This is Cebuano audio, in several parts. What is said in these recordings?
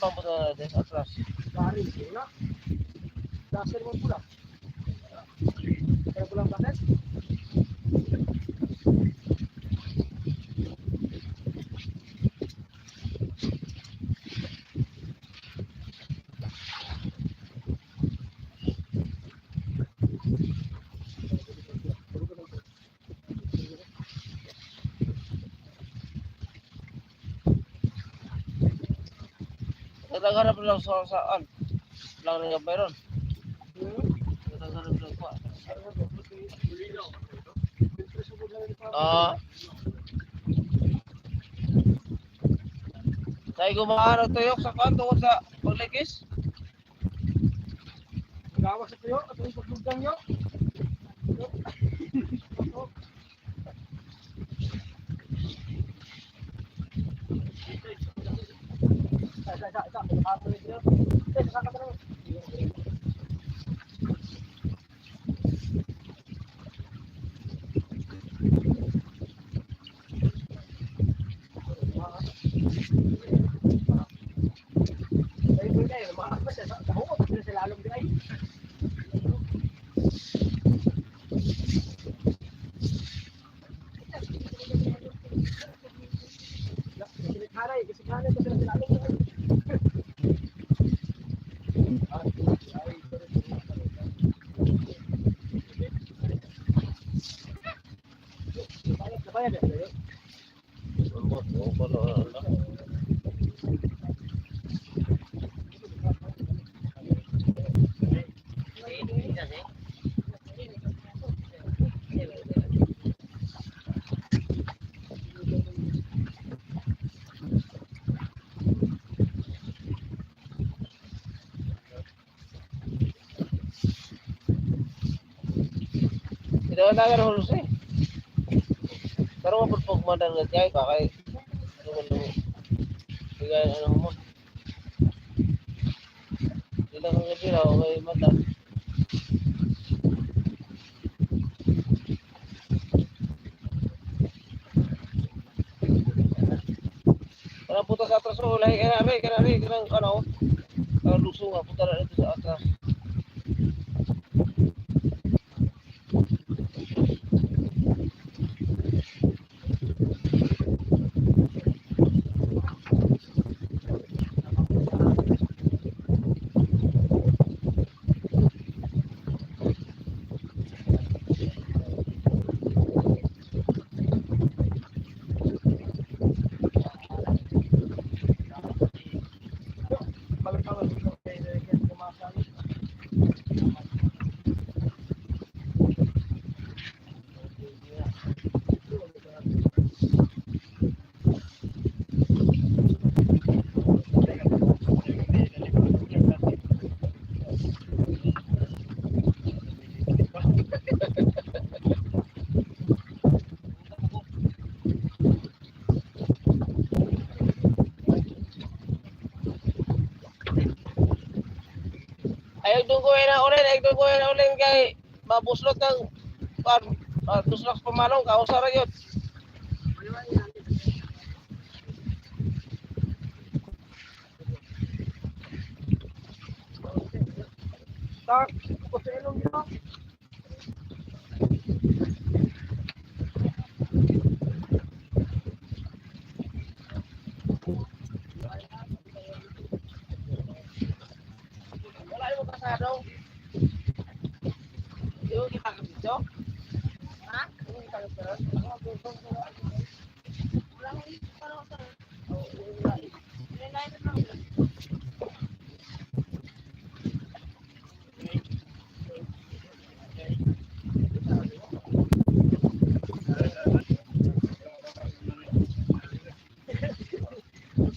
Pang punta na natin, atras. Baril, wala. Laser mo pula. Kaya pulang bakit? Naghanap lang sa saan. Lang rin mayroon. Hmm? Naghanap lang ko. Ah. Tayo gumaano tuyok sa kanto tungkol sa paglikis. Gawa sa tuyo at yung paglugdang nyo. Isa, isa, isa. Eh, sasaka ka naman. Ay, ay, makakabas sa huot, sila sa lalong di ay. Kasi kasi ko sila sa lalong di ay. Bayad, bayad, eh. Ito na nga Jose. Pero mapagpag man ang kay ba kay ano man bigay ano mo. Hindi lang ang gabi raw kay mata. Parang punta sa atras mo, lahi ka na, ka na, ka na, ano, luso nga, punta na dito sa atras. Ayaw doon ko na ulit, ayaw doon ko na ulit kay mabuslot ng buslot pamalong, kausara yun. Tak, ko sa ilong nyo. Wala yung kasado. Yung kita ka dito? Ha? Yung kita ka dito? Wala akong parang sa.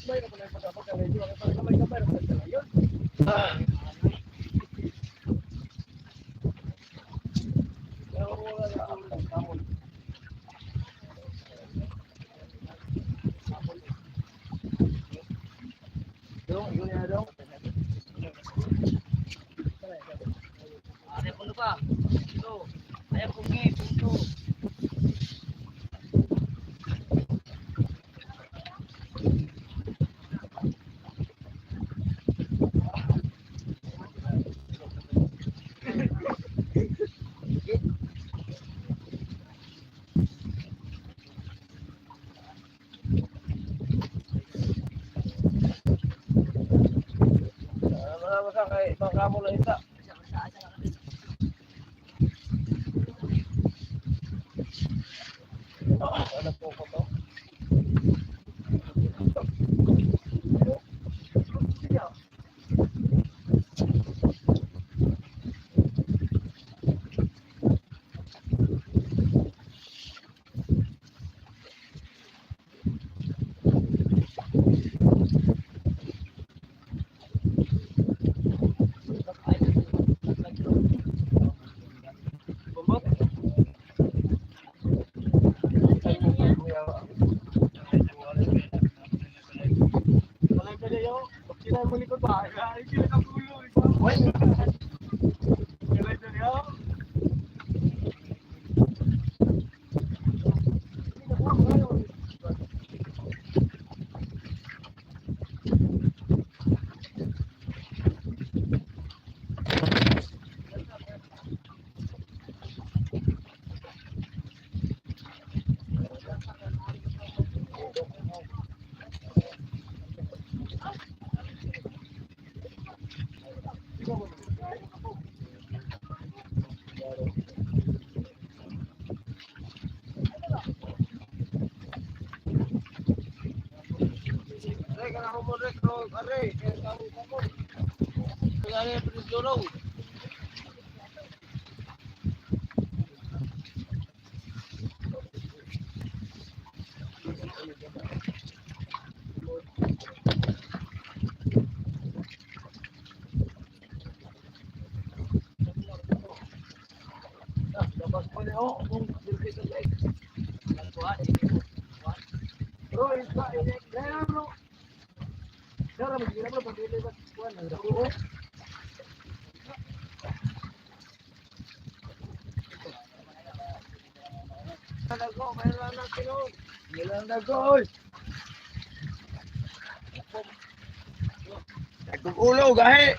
May na pala yung pagkapag-medyo. Ang kamay-kamay na pala yun. Ah. Pero wala na ang kamon. Dong, yun na dong. Ano puno pa? Ito. Ayaw kong ito. Kay baka mo na isa. Ano po ko to? Bumot. Re, kana mo re, kro, are, kaya tao ka mo. Kaya pre duro. Labas mo niyo kung direct sa leg. Bro, isa ini kaya bro. Sara magira bro pagdili ba kuan ang oo. Dago, kaya na tinuod. Nilang dago oy. Dagog ulo gahi.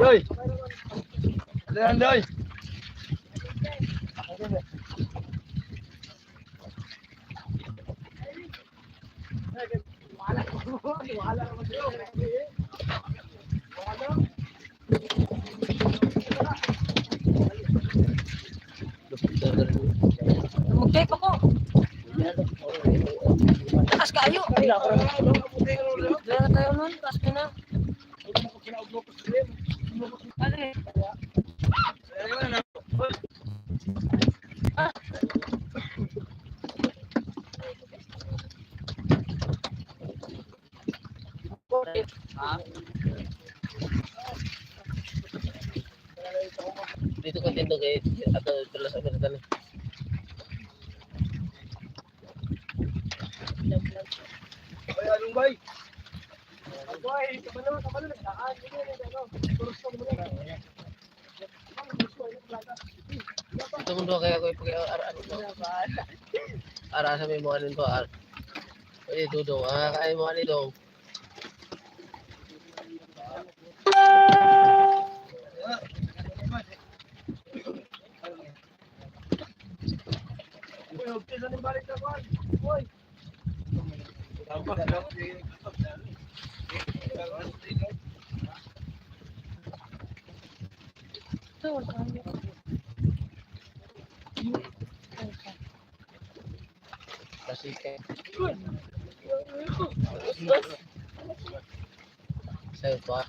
Doy. Doy, doy. Mag-type ako. Taas kayo. Dala na tayo nun. Taas ka na. Ano eh? Ah. Dito ka dito kay ato dala sa Amerika ni. Ay, anong bay? Bay, kabalo, kabalo, nagdaan. Hindi, hindi, ano. Kurso mo na. Dito mo kaya ko ipag ar ano to. Ara sa may mga nito ar. Pwede dudong ah kay mo ani dong. Uy, hugti sa ning balik na kuan. Uy. Kasi kay sa pa.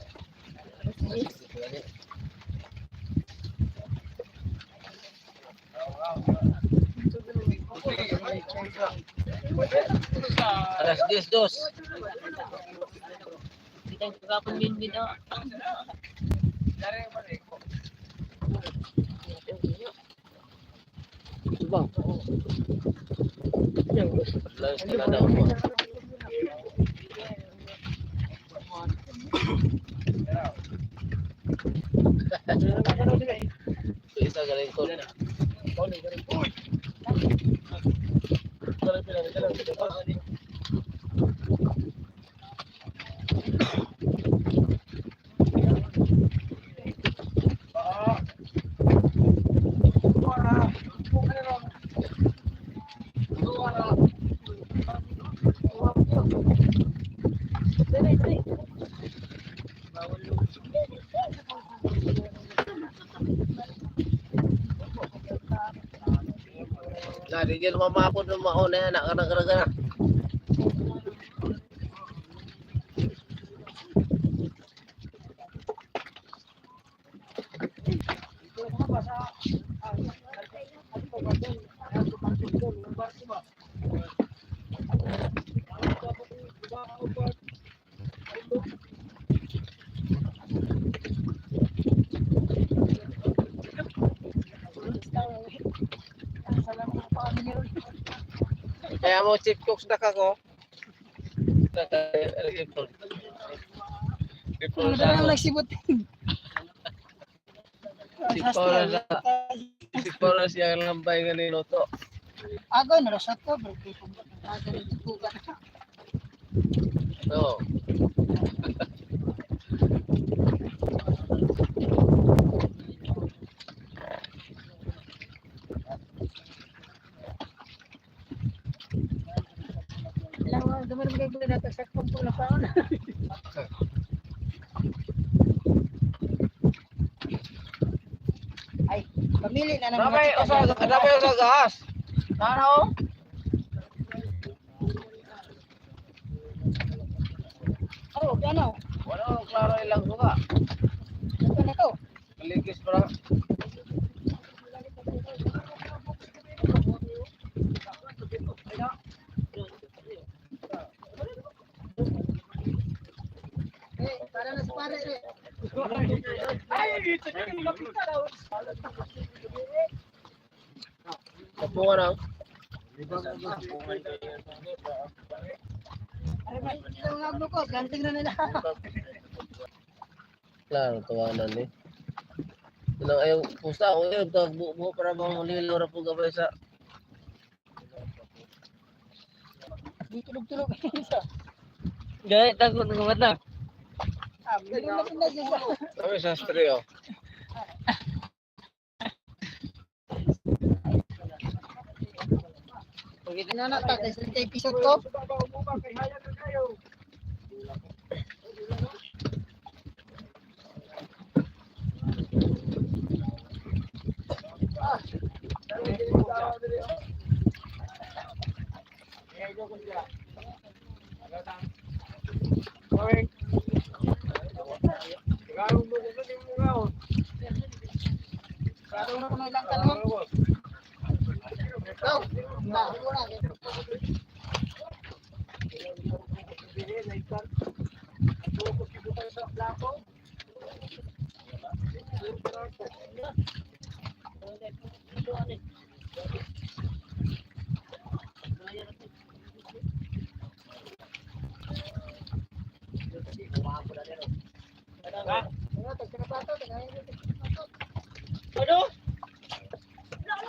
Alas 10 dos. Hindi tayo kagapon yun din ah. Bang. Lang sila daw mo. Isa galing ko. Dili gyud mamapod ng mauna anak kana kana kana. Kaya mo chief cooks na ka ko. Ano na lang nagsibot. Si Paula siya ang lambay nga niluto. Ako, narasat ko, pero kay kung Oo. Alam mo, dumaram kayo ko na sa pagpula pa ako. Ay, pamili na ng mga Damay chika usa dyan. damay usa gas. Tara oh. Oh, ano? Wala akong klaro ilang suka. Ito na to. Maligis para. Eh, para na sa pare. Eh. Ay, dito yung kapita daw. Kapungan ang. Ay, may ang agno ko, ganting na nila. Klaro tawanan ni. Nang ayaw pusta ako yun, tag buo para bang lilo ra po gabay sa Di tulog-tulog. Isa. Gay takot nga mata. Ah, meron na pinag isa. Kami sa oh. Ano na ta, kay sa episode ko. Klaro na kuno ilang kalong. Go. Na, wala.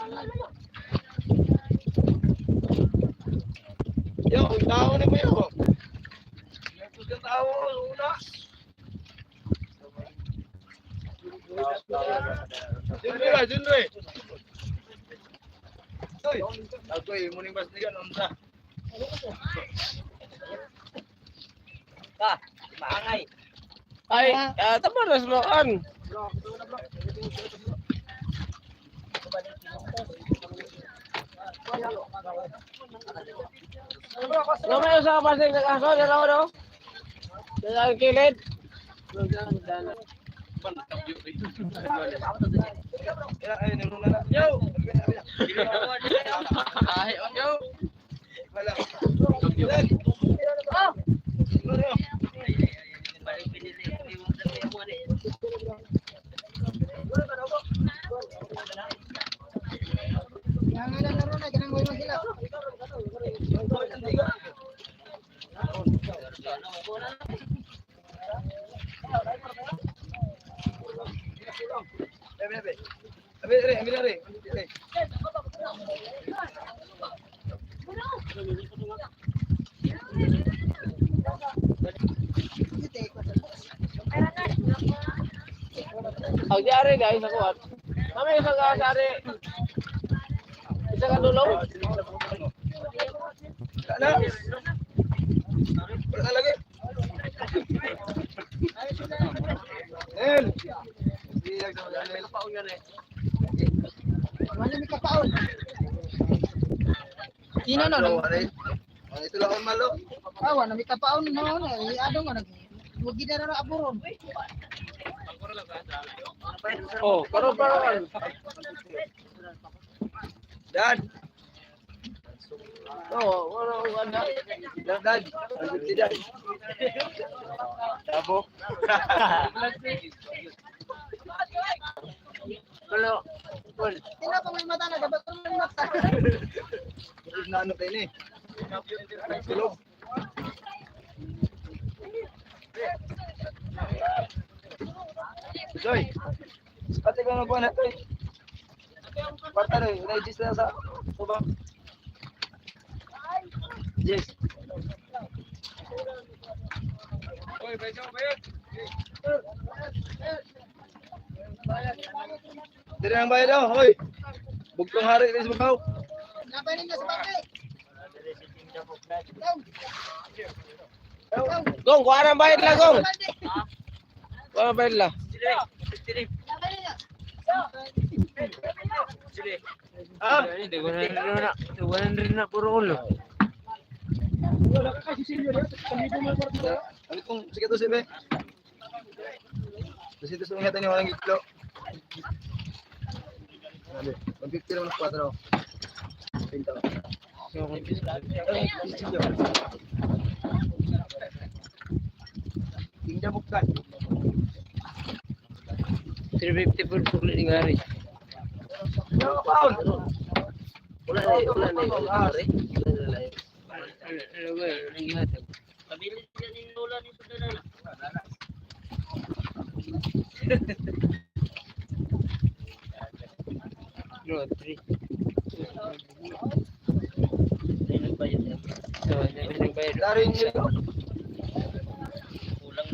Ano? Yo, ang tao ni mo yo. Yung tao una. Junre ba, Junre? Oy, agoy muning bas niyan unsa? Ah, maangay. Ay, tama na sulukan. Lumayo sa kapasig ng aso, dalawa no? Sa kilid. Yo. Ay, yo. Yang nga lang laro na, ganang mo sila. Abi, re, abi, re. Ang diari guys, ako at. Mami, isa ka sari. Isa ka dulong. Wala na. Wala na lagi. Nel. Wala mi kapaon. Kino no. Ito lang ang malo. Awa na mikapaon no na ado nga nag mugi na ra aburon. Oh, karon pa. Dad. Oh, wala wala. Dad. Ang dad. Tabo. Wala. Wala. Tila pa may mata na dapat may mata. Na ano kayo ni? Tulog. Joy. Pati ko na buwan na to. Kwarta rin, na-register na sa subang. Yes. Diri ang bayad daw, hoy. Bugtong hari diri sa Bukaw. Napay ninyo sa bangke. Gong, kuha ng bayad la, Gong. Kuha ng bayad la. Ah, 100 na. 100 na puro ulo. ano kung sige to sibe. Kasi ito sa ingatan niyo walang gitlo. Sabi, 150 naman ang 4. Pinto. Tingnan bukan. 350 po sukli ni Gary. Pound. Wala na, wala na. Wala na. Ano ba? Naghihatag. Pabili siya ni Lola ni Sudana. No, 3. Ay, nagbayad na. So, nagbayad. Dari niyo. Kulang.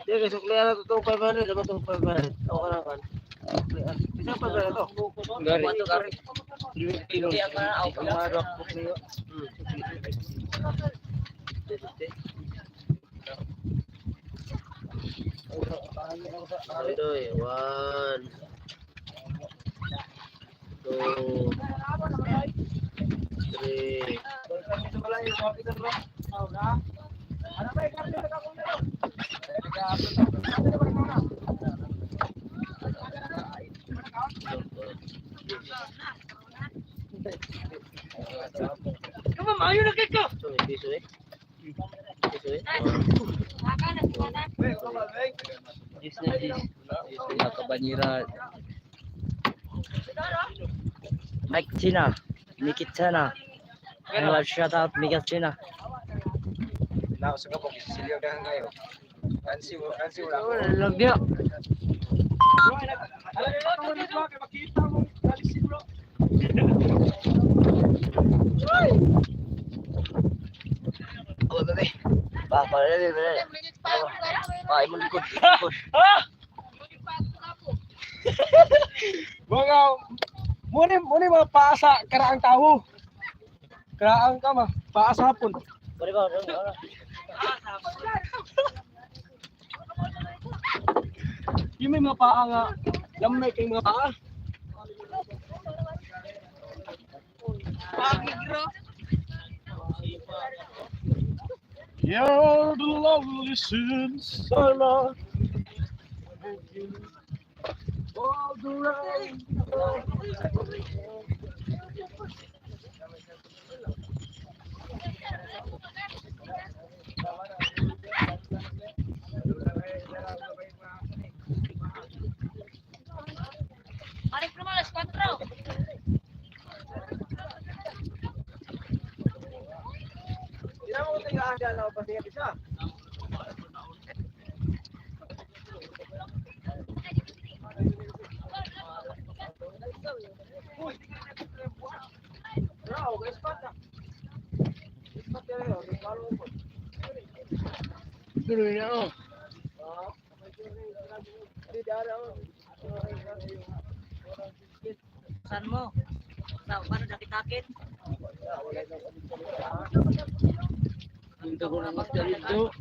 Di, kay suklian na to, 500. Dapat to 500. Ako ka na kan. Suklian. Isa 500 to. Gary. 350 lang. Ang marok ko niyo. Ito eh. 1, 2, 3. Kama maayo na kay ka. So, may piso eh. Piso eh. Yes na yes. Mga kabanyera. Mike China. Mikit China. Ano shout out Miguel China. Na sa kapok silyo dahan kayo. Ansi ansi wala. Wala lang dia. Makita mo alisi bro. Oh, bebe. Ba, ba, bebe, bebe. Ba, imong likod. Likod. Mga muna muna mga paasa karaang tao. Karaang ka ma, paasa hapon. Bari ba, bari ba. Yung may mga paa nga, lamay kay mga paa. You're the lovely since I love all the round. Balik naman, alas 4. Hindi mo tingaan dyan ako pati isa. Tuloy na oh. Saan mo? Sa paano dakit-dakit? Punta ko na magdalito.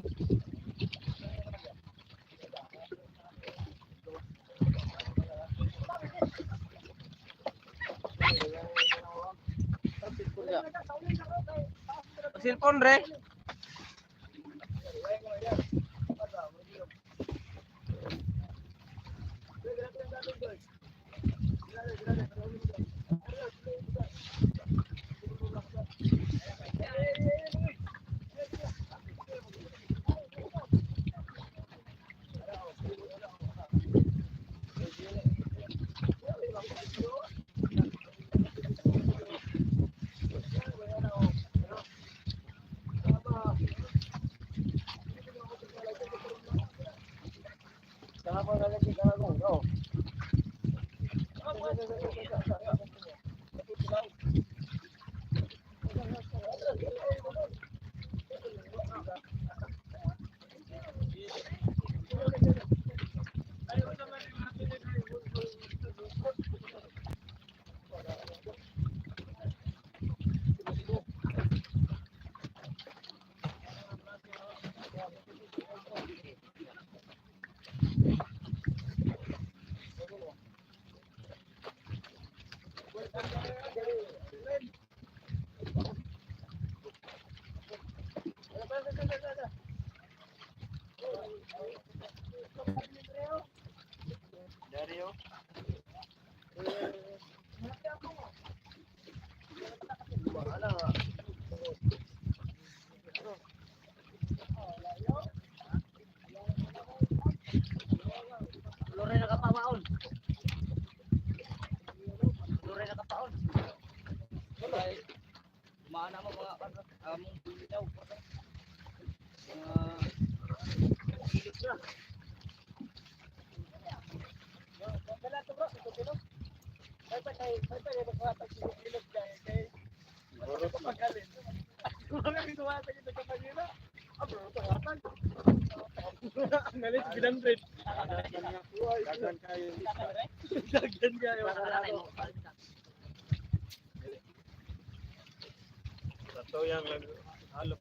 Cellphone re. Lore na kapawaon. Lore na kapaon. Maana mo mga among bitaw. Tato yang naghalop-halop.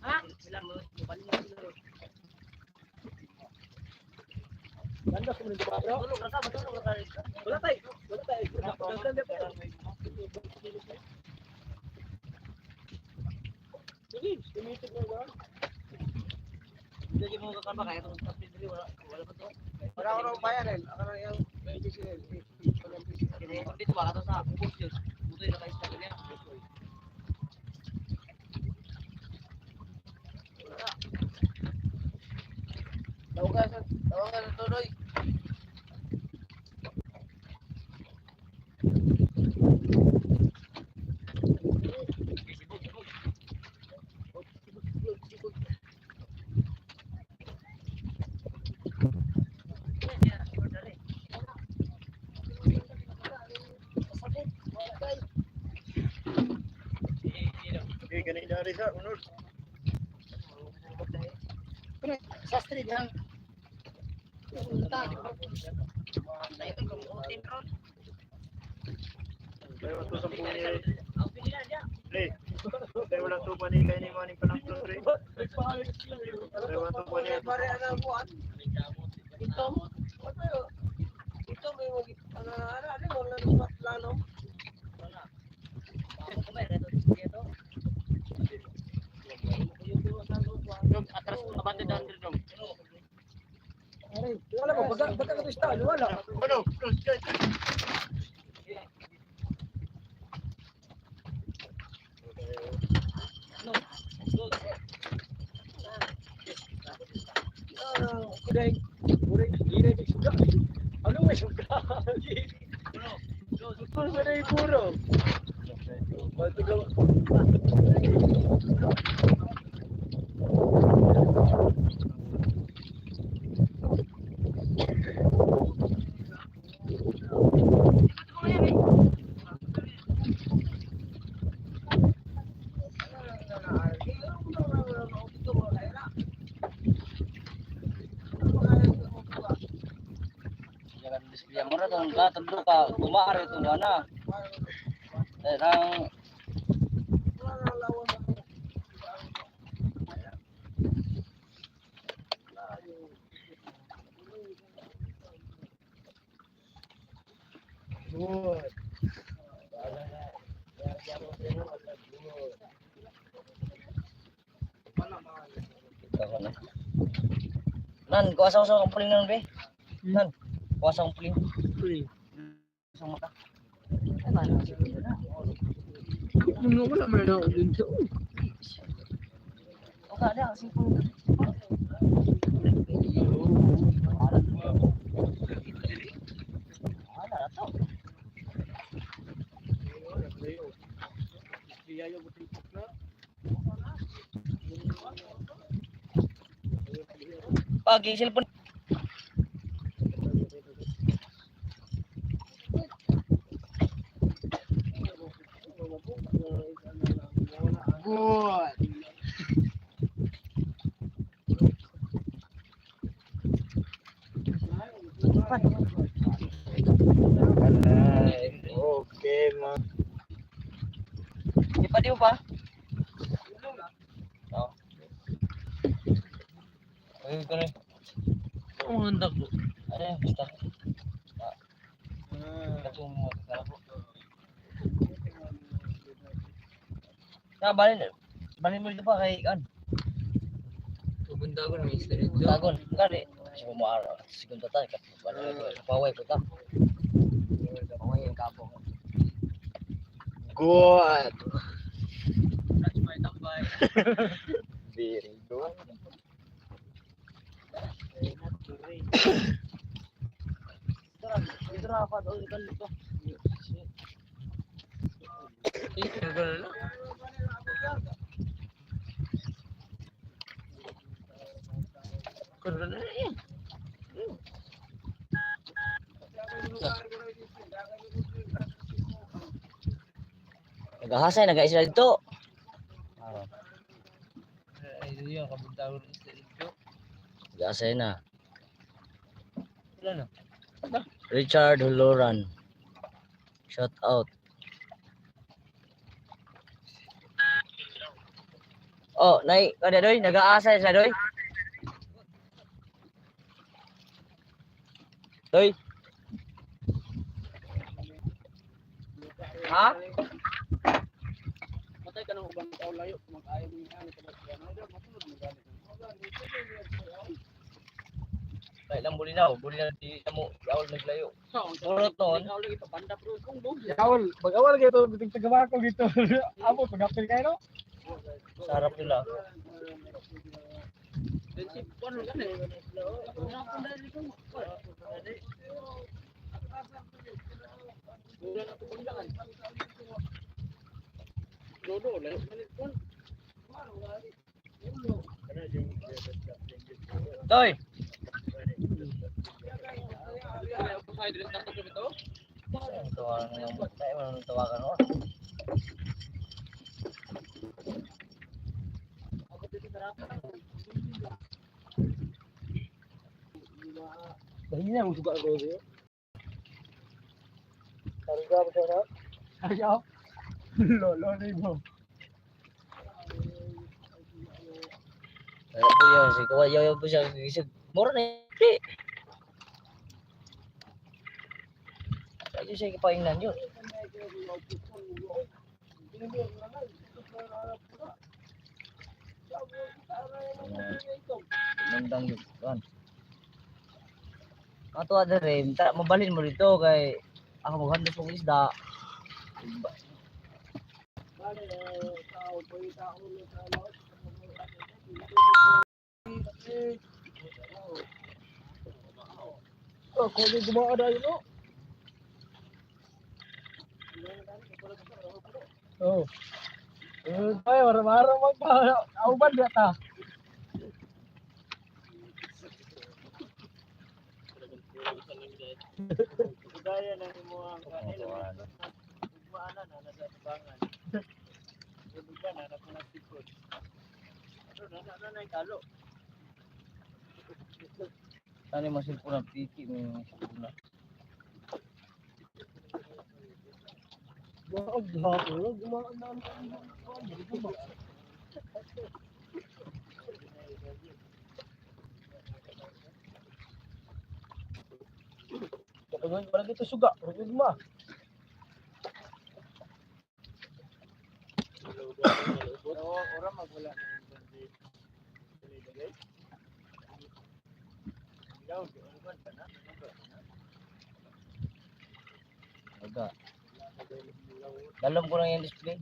Ha? Wala tayo. Wala tayo. Sige, tumitig na ba? Hindi mo kakaba kaya itong tapos diri wala wala pa to. Wala ko nang bayan eh. Ako na yung Dito ba kato sa ubos yun. Butoy na kayo sa kanya. Tawagan sa tuloy. Okay, ganun na rin sa unod. Sastri dyan. Punta. Tayo ato sa puni. Pre, tayo wala to pani kay ni maning panangton pre. Tayo wala to pani. Pare, ano mo? Ito mo? Ito may mag ano ano ano wala nang plano. Atras abante dan dong. Wala mo baga baga ka to wala. Ano? Kuday, kuday, hindi na suga. Ano may suga? Puro sa na puro. Jangan display mo na itong tatlo ka, kumari itong ano. Eh, nang Kako na. Nan, kuha sa akong puling nan be. Nan, kuha sa akong puling. Puling. Sa mata. Ay, man. Ano wala man na dun sa. Okay, ada sipon. Wala na to. Pag yung cellphone. Good. Okay, ma. Di pa di mo pa? Oo. Ay, ganun. Ang handa ko. Ano yun? Basta. Ah. Katong mo. Na, balin. Balin mo dito pa kay kan. Pupunta ko ng Mr. Edo. Tagon. Kari. Kasi mo araw. Segunda ta. Kapaway ko ta. Paway yung kapo. Good. Very good. Dito na pa. Dito na. Eh, nagano na. Kuno na yan. Nagahasay, nag-isla dito. Ay, yun, kabunta ko ng Mr. Edo. Nagahasay na. Wala na. Richard Holoran. Shout out. Oh, nay, kada doy, nagaasa sila doy. Doy. Ha? Matay ka ng ubang tao layo mag-ayaw mo yan matulog mo gani. Kay lang bulinaw, bulinaw di mo yawol naglayo. Purot noon. Ikaw lagi pabanda pero kung dog. Yawol, pag-awal kayo ito, biting tagabako dito. Amo, pag-apil kayo, no? Sarap nila. Then si kuno gani. Dodo layo man kon. Doy. Tawagan ng tayo, walang tawagan mo. Dahil na, musuga ko dito. Sarga ba siya na? Ayaw. Lolo ni mo. Kaya po yun, si kuya, yaw po siya, isig, mura na yun. Kaya siya ipaingnan yun. Nandang yun. Kan. Ato ada rin, ta, mabalin mo dito kay ako maghandos kong isda. Oh, kung di gumawa na yun, no? Oh. Eh, ay, mara-mara man pa. Auban di ta. Gaya na nimo ang kanila. Ugmaan na na sa tabangan. Ugmaan na na kung natikod. Ano na na na kalo. Tani mo cellphone na piki mo yung cellphone na. Wag, hapon. Gumawa na. Pagod pala dito suga, pagod ma. Oo, ora magwala na ng bandi. Aga. Dalom ko lang yung display.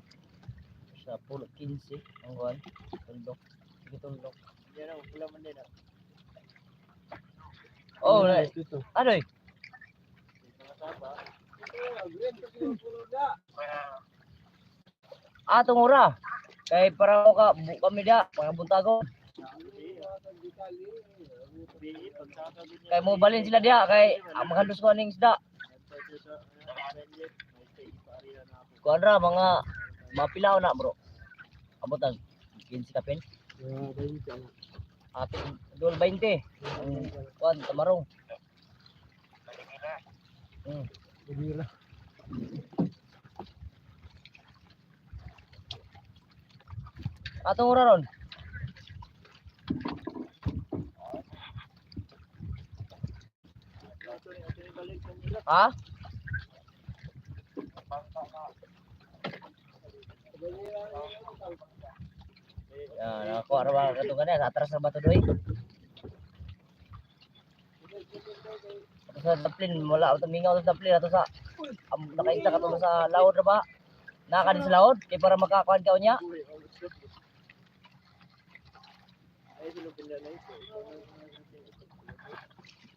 Sa pulo 15 ang kuan. Tuldok. Sige tuldok. Yan ang pula man din ah. Oh, na. Ano eh? Mga saba. Ah, tungura. Kay para ko ka kami da, mga buntagon. Kay mo balin sila diha kay ang maghalos ko aning isda. Kuan ra mga mapilaw na, bro. Abot ang 15 kapin. Ate, dol 20. Ang kuan tamarong. Atong ora ron. Ha? Ya, nakakuha ra ba katong ganyan, sa atras ra ba to doy? Ato sa daplin, wala ato mingaw sa daplin ato sa nakaisa ka to sa laod ra ba? Naka din sa laod kay para makakuan ka unya.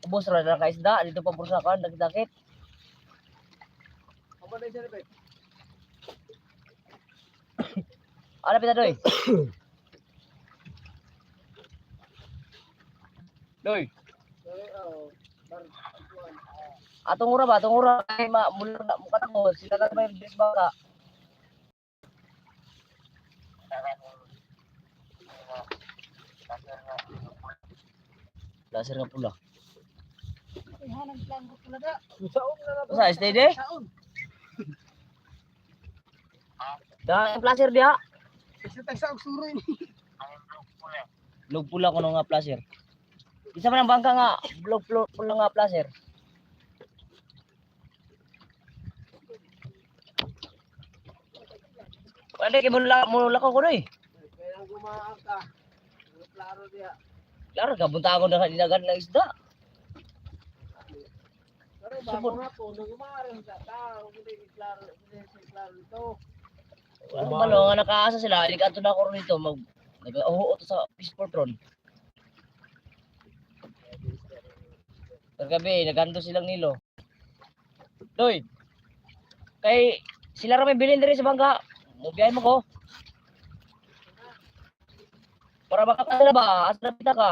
Ubos ra na ka isda dito pa puro sa kuan dagdakit. Ano pita doy? Doy. Atong ura ba? Atong ura kay ma mula na mukha ko sila ka may dress baka. Laser nga pula. Ihanan lang ko pula da. Sa STD? Saon. Da ang placer diha. Isa tag sa suroy ni. Blog pula ko nga placer. Isa man ang bangka nga blog pula, pula nga placer. Pwede kay mula mula ko kunoy. Kaya gumaan ka. Klaro diha. Klaro ka bunta ako na dinagan ng isda. Pero ba Subod. mga po, nagumaarin sa tao, hindi klaro, hindi klaro ito. Wala balo nga nakaasa sila, di kadto na ako ron dito mag nag-uhuot sa fishport ron. Kagabi, nagando silang nilo. Doy. Kay sila ra may bilin diri sa bangka. Mubiyahe mo ko. Para makakasala ba? Asa na pita ka?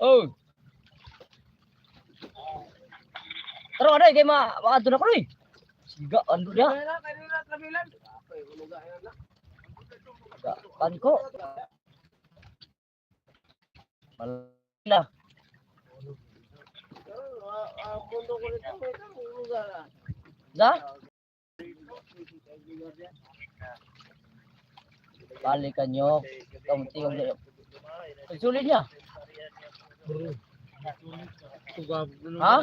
Oh. Tara aday kay ma maadto na ko doy. Siga ando dia. Kaya na, kanina, kabilan. Apoy, uluga yan na. Pan ko. Malila. Pero, ang mundo ko nito, ito, uluga na. Da? Balikan nyo. Kamunti yung Pagsulit niya. Ha?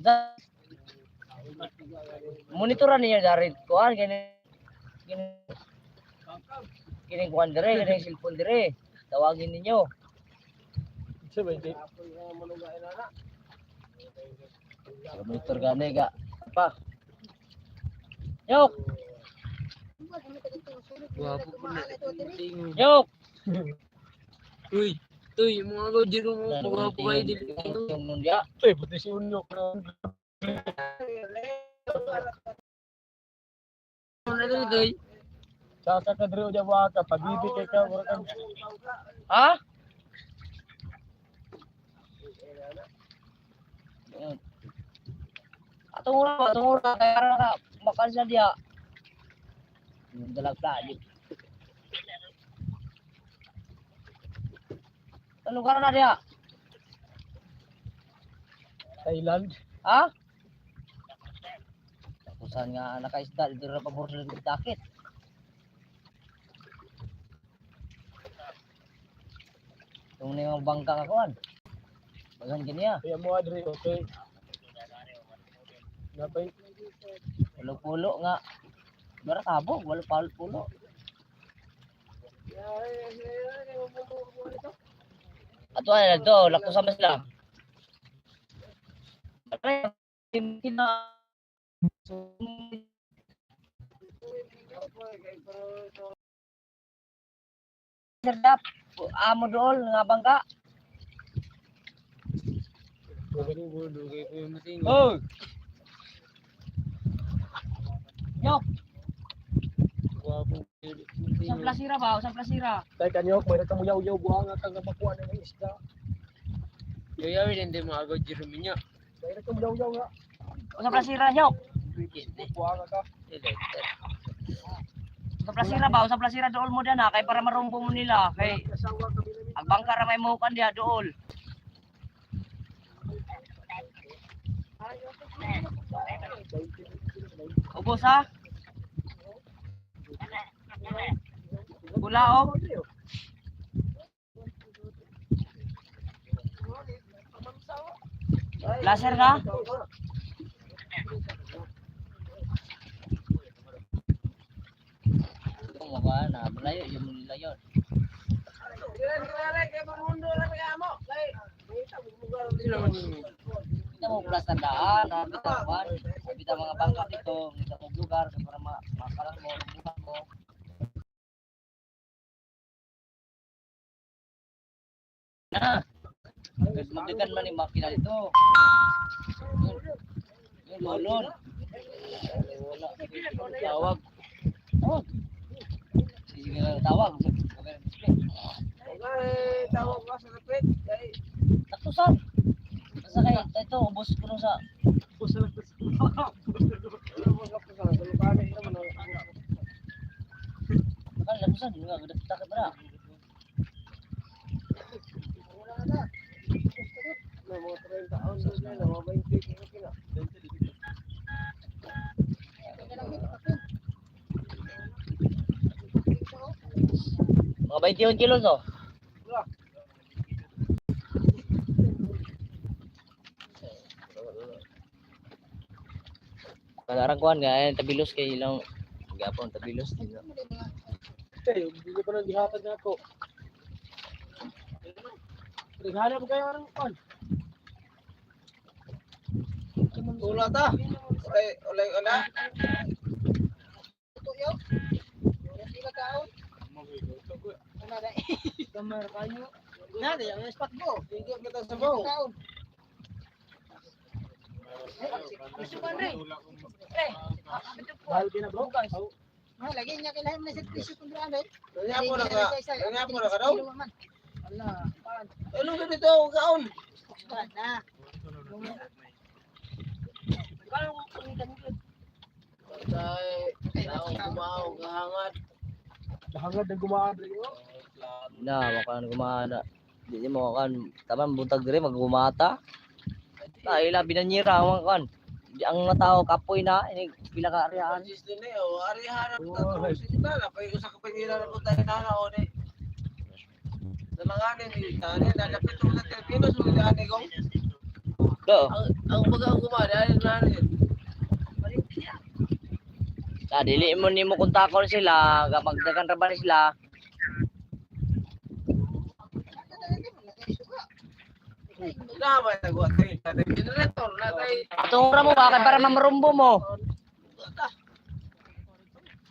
Da? Monitoran niya dari kuan gini gini gini kuan dire gini cellphone dire. Tawagin ninyo. Apoy, nga maluga yan na. Monitor gani ga. Pa. Yok, Gwapo po na. yok. Uy, tuy, mga ko, di ko mo, gwapo kayo, dili ko. Yung nun dia. Ano na tuy? Saka ka diri uja waka pagibig kay ka mura kang Ha? Atong ura, atong ura kaya ra ka makan sa dia. Yung dalag pa. Ano ka na dia? Thailand. Ha? Kung saan nga nakaisda, dito na pabor sa dakit. Itong na yung bangka ka kuan. Bagan kiniya. Kaya mo adri okay. Napay Walo pulo nga. Bara kabog, walo palo pulo. Ato ay to, lakto sama sila. Aray, kina Serdap, amo dool nga bangka. Oh. Nyok. Sa plasira ba? Sa plasira. Tay kanyok, may nagkamuyaw-yaw buhang at ang makuha ng isda. Yayawi din din mga agaw Jerome niya. May nagkamuyaw-yaw nga. Sa plasira, nyok. Buhang ka. Sa plasira ba? Sa plasira dool mo dana kay para marumbo mo nila kay Asawa kami namin. ang bangka ra may mukan diha dool. Ubos ha? Pula oh. Laser na? Kung maka na malayo yung nila yun. Kita mo plus tandaan, kita kuan, kita mga bangka dito, kita mo lugar para makalang mo, bukan mo. Na. Magdagan man ni makina dito. Yung lolon. Wala. Tawag. Tawag. Sige nga tawag. Tawag ka sa kapit. Taktusan. Basta kay ito ubos ko nung sa Bakal lapusan, nga takot na. Mga 30 taon na, mga 20 kilo. Mga 21 kilos oh. Kalarang kuan nga ay tabilos kay ilang gapon tabilos dito. Tay, hindi ko pa nang gihatag na ako. Naghanap kayo ng kon. Tula ta. Ulay, ulay, ulay. Ito yo. Sila kaon. Una na. Kamar kayo. Na, di ang spot go. Hindi kita sa baw. Kaon. Gusto ko Andre. Pre, Mahal ka na bro. Ma, lagi niya kailangan na sa presyo kung Andre. Kanya po na ka. Kanya po na ka daw. Ala, pan. Ano ka dito kaon? Pan na. Tay, tao kumaw kahangad. Nahangad ng gumaan rin oh. Na makan gumana. Di mo kan taman buntag dire maggumata. Ta ila binanyira ang kan. Di ang mga tao kapoy na ini pila ka aryaan. Francis din eh, oh, ari harap ta to sila na pay usa ka pangira ra po tayo na o ni. Dalanganin ni tani na dapat mo sa Pilipinas mo ani kong. Do. Ang baga ang gumana ani na ni. Ta dili mo nimo kontakon sila, kapag dagan ra ba ni sila. Na ba nagwa tayo generator na tayo. Atong ura mo ba kay para mamarumbo mo.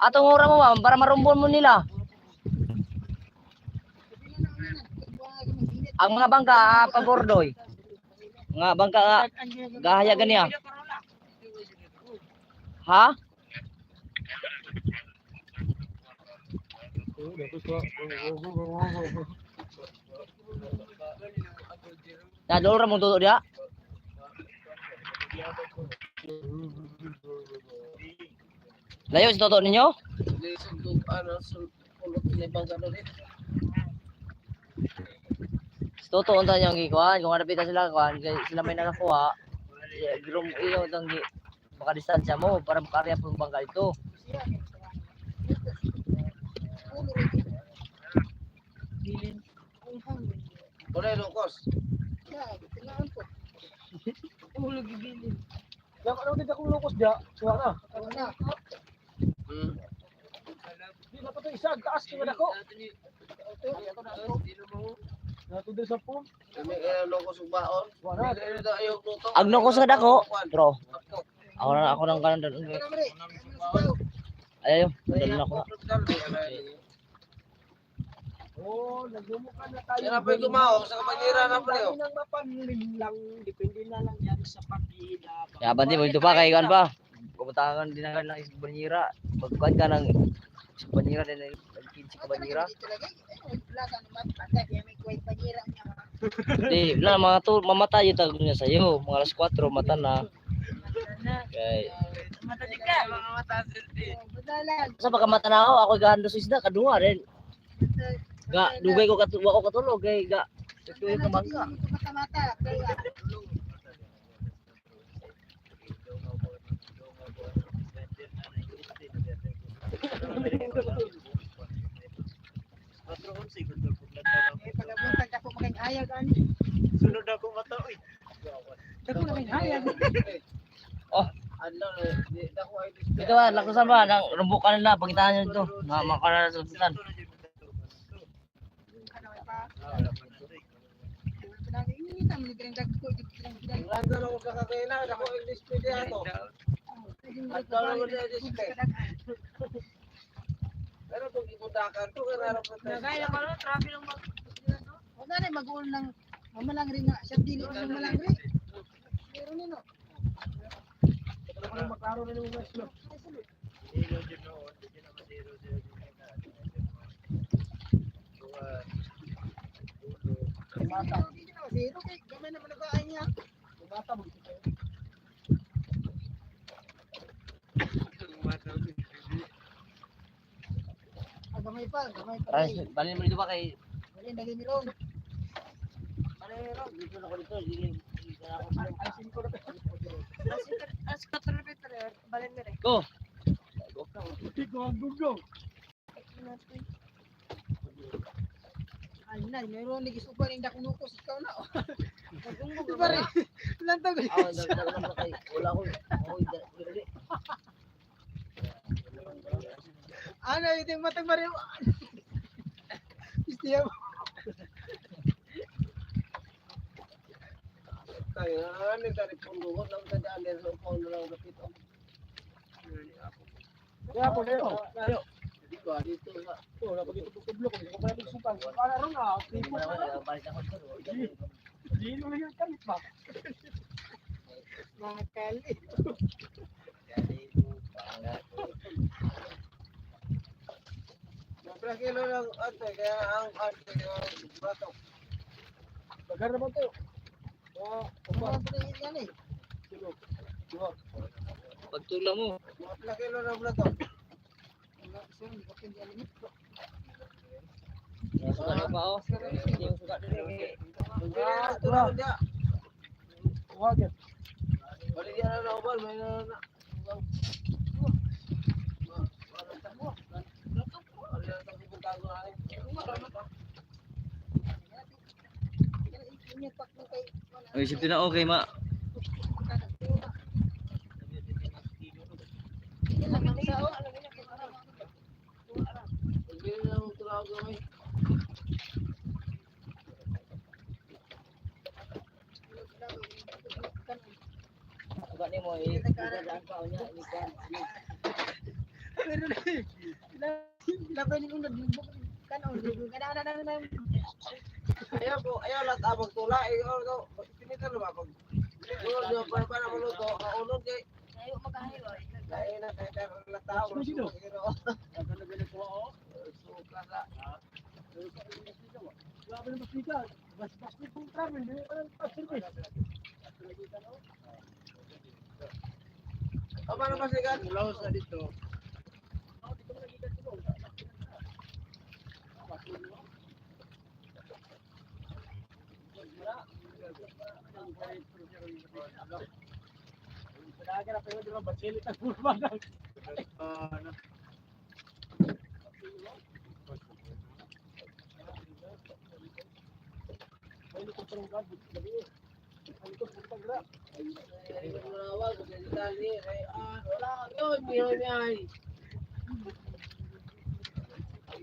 Atong ura mo ba para marumbo mo nila. Ang mga bangka ah, pabordoy. Mga bangka nga gahaya ganiya. Ha? Na dool ra mong tuto diha. Layo si toto ninyo? Lisod kung ano sulot ni bangka no ni. Si toto unta niyang gikuan kung hanapita sila kuan kay sila may nakakuha. Eh, Grum iyo tang gi baka distansya mo para makarya po yung bangka ito. Ulay lukos. Yang ano dito akong lukos dia, suwa na. Hmm. Di dapat to isa. Sa taas kay dako. Nato diri sa pum. May kaya loko subaon. Wala. Agno ko sa dako, bro. Ako na ako nang kanan. Ayo, dalo na ako. Oh, nagdumukan na tayo. Yan na pa yung gumao, sa kapanira na pa Dami nang mapanlin lang, depende na lang yan sa paghila. Ya banti mo dito pa kay kan pa. Pumunta din na lang is banyira. Pagkuan ka ng sa banyira din ng 15 ka banyira. Di, wala mga to mamatay yung tag niya sa'yo. Mga alas 4 mata na. Kay sa pagkamata na ako, ako gahando sa isda kaduha rin. Ga dugay ko katu wa ko katulog kay ga tuyo ka bangka. Sunod ako mata, uy. Dako na kay hayag. Oh. Ano, di dako ay display. Ito ba, laktasan ba nang rumbukan nila pangitaan niyo dito. Mga makana sa laktasan. Lando na ko kakakaila, dako ay display diha to. Adto na ko diha display. Pero kung ibutakan to, kaya narap na tayo. Wala na mag-uul ng mamalangri nga. Siya dili ng mamalangri. Meron nino. Maklaro na nimo guys. Zero kay gamay na managaay niya. Bata mo. Ah, gamay pa, gamay pa. Ay, balin mo dito ba kay Wala yung dali nilong. dito na ako dito, dili dili na ako. Ay, singko na. Go. Go, go, go. Ay na, meron ni gisuban yung dakunukos ikaw na. Di ba rin? Lantag. Ako dagdag na kay wala ko. Ako dili. Ano, ito yung matag mariw. Istiya mo. Tayo na namin tari pundo ko lang tadaan din sa upaw na lang kapit. Kaya po na. Di ko dito sa Oh, napagito ko blok ko pa lang sukan. Para ron ah, Hindi mo naman balik ako dito. Dili mo lang kalit ba. Mga kali. Mga kilo lang ate, kaya ang ate ang batok. Bagar na ba to? Oh, Mga kali yan eh. kilo. Dua. Pagtula mo. Mga kilo lang batok. Wala, sir, hindi ko pwede alam eh. Suka na pa oh. Yung suka dili. Ah, ito na dia. Wag. Bali dia na na may na na. Inyo pak mo kay Ay, isip na okay ma. Bili na ng tulao gamay. Suka nimo eh. Daan pa unya ikan. Meron na eh. Laban yung unod kanon. Kana na na na. Ayaw po, ayaw lang tabag tula. Ayaw to, pinitan na ba pag Uno di pa para maluto, ang unod kay Ayo makahayo. kay na kay kay la tao. Suka sa Wala pa naman sika. Bas bas ni kung travel, di pa lang service. Apa na masigan? Mulaw sa dito. Ay, manawag sa Italy, ay ah, wala yun, yun, yun.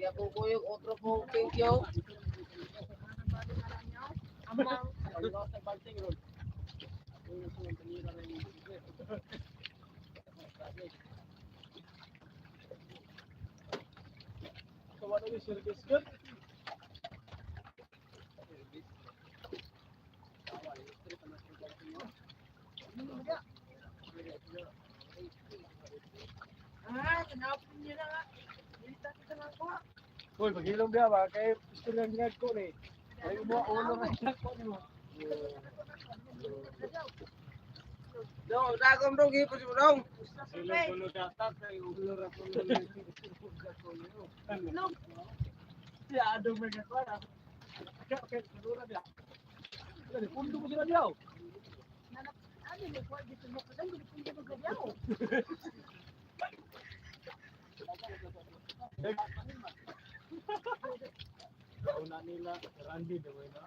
Lagi akong kuyog, otro kong thank you. Amang. Ah, tinapon niya na nga. Dito ka na ako. Uy, paghilom biya ba? Kay istorya ang ginag ko ni. Ay mo ulo na ko ni mo. Dong, dagom dong, gipos mo dong. Silo kulo datat kay ulo ra kulo. Ya adong may kakuha. Okay, siguro biya. Dali, pundo ko sila diyaw. Ano mo ko dito mo kasi hindi ko magagaw. Una nila, Randy, di ba na?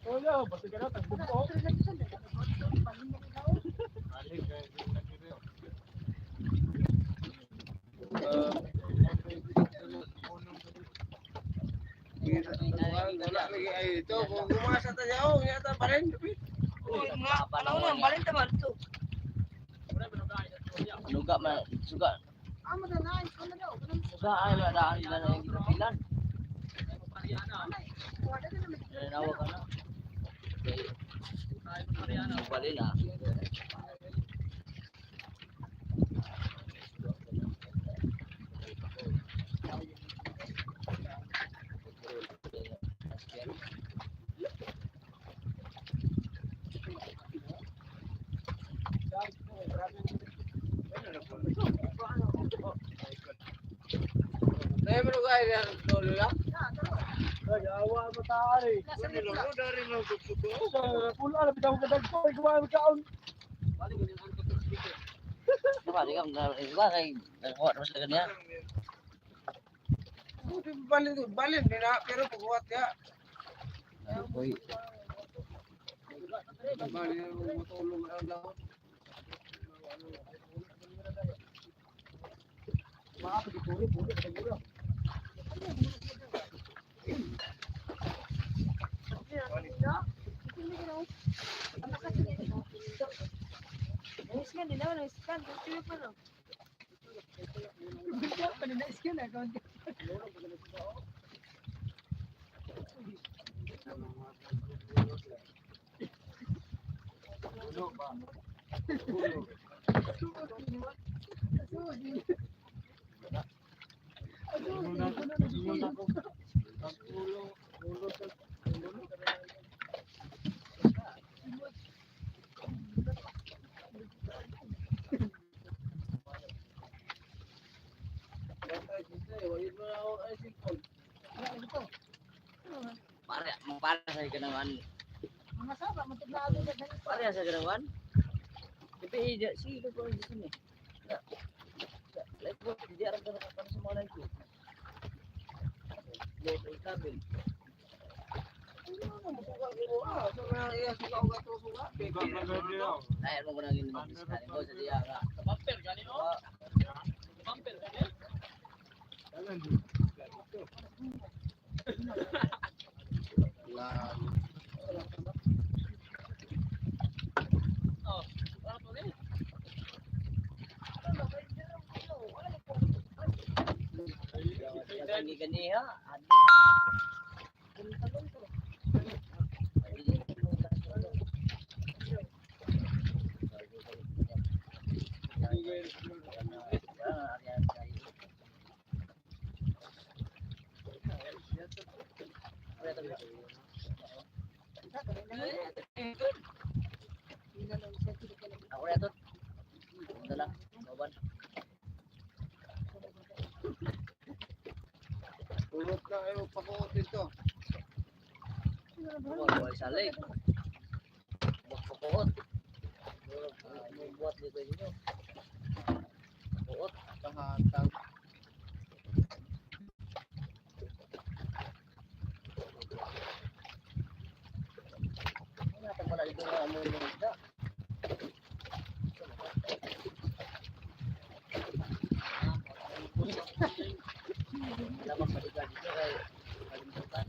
Oh, yeah, basta ka na, tagbuko. Ali, guys, yung nagkiriyo. Wala lagi ay ito, kung gumasa ta niya, oh, yata pa rin. Mga panahon balin ta man to. Luga man suga. Amo na na, amo daw. Suga ay wala daan nila na yung ginapilan. Nanawa ka na. Okay. Balin ah. Dahil mo lugar yan, lolo lang. Ay, awa mo taari. Dari mo suko. Pula na bitaw ka dagko, ay kumain kaon. Diba, di ka, diba, kay, nagkuha naman sila ganyan. Balin, balin, din na, pero pagkuhat ya. Uy, Balin, matulog ang daw. Maapit puro puro puro. Scan nila, wala scan. Tuyo pa no. Pa na scan ako. pare, pare sa ganawan. Mga saba, matiglado na ganito. Pare sa ganawan. Ipi, sige ko dito ni. Like ko, hindi aram ka para sa mga like ko. Loto kabel. Ay, ano ko nang ginagawa ko sa diya ka. Bumper gani no? Bumper gani. Oh, wala pa rin. Gani ganiha. Adi. Ako na ito. Ito lang. Maban. Tulog na kayo, pakuot dito. Buhay sa lake. Magpakuot. Buhat dito ninyo. Pakuot. Kahatag. Wala pa dito nga mo yung isda. Dapat balikan dito kay kalimutan.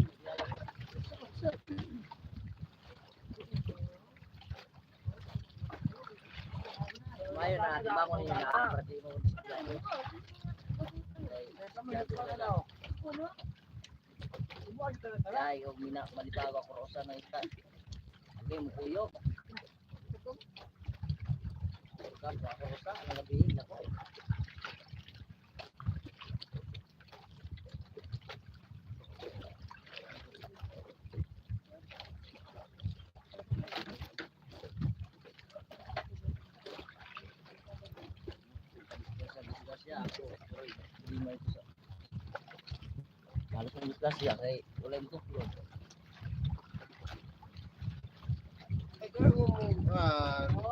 Mayo na, di ba ko ninyo na, para di mo Ay, og mina malibago ako rosa na ita. Okay, mo kuyog. Kan ako rosa ang gabi nako. Sa disgrasya ako, pero hindi mo ito sa. Halos ng disgrasya kay wala yung tuklod.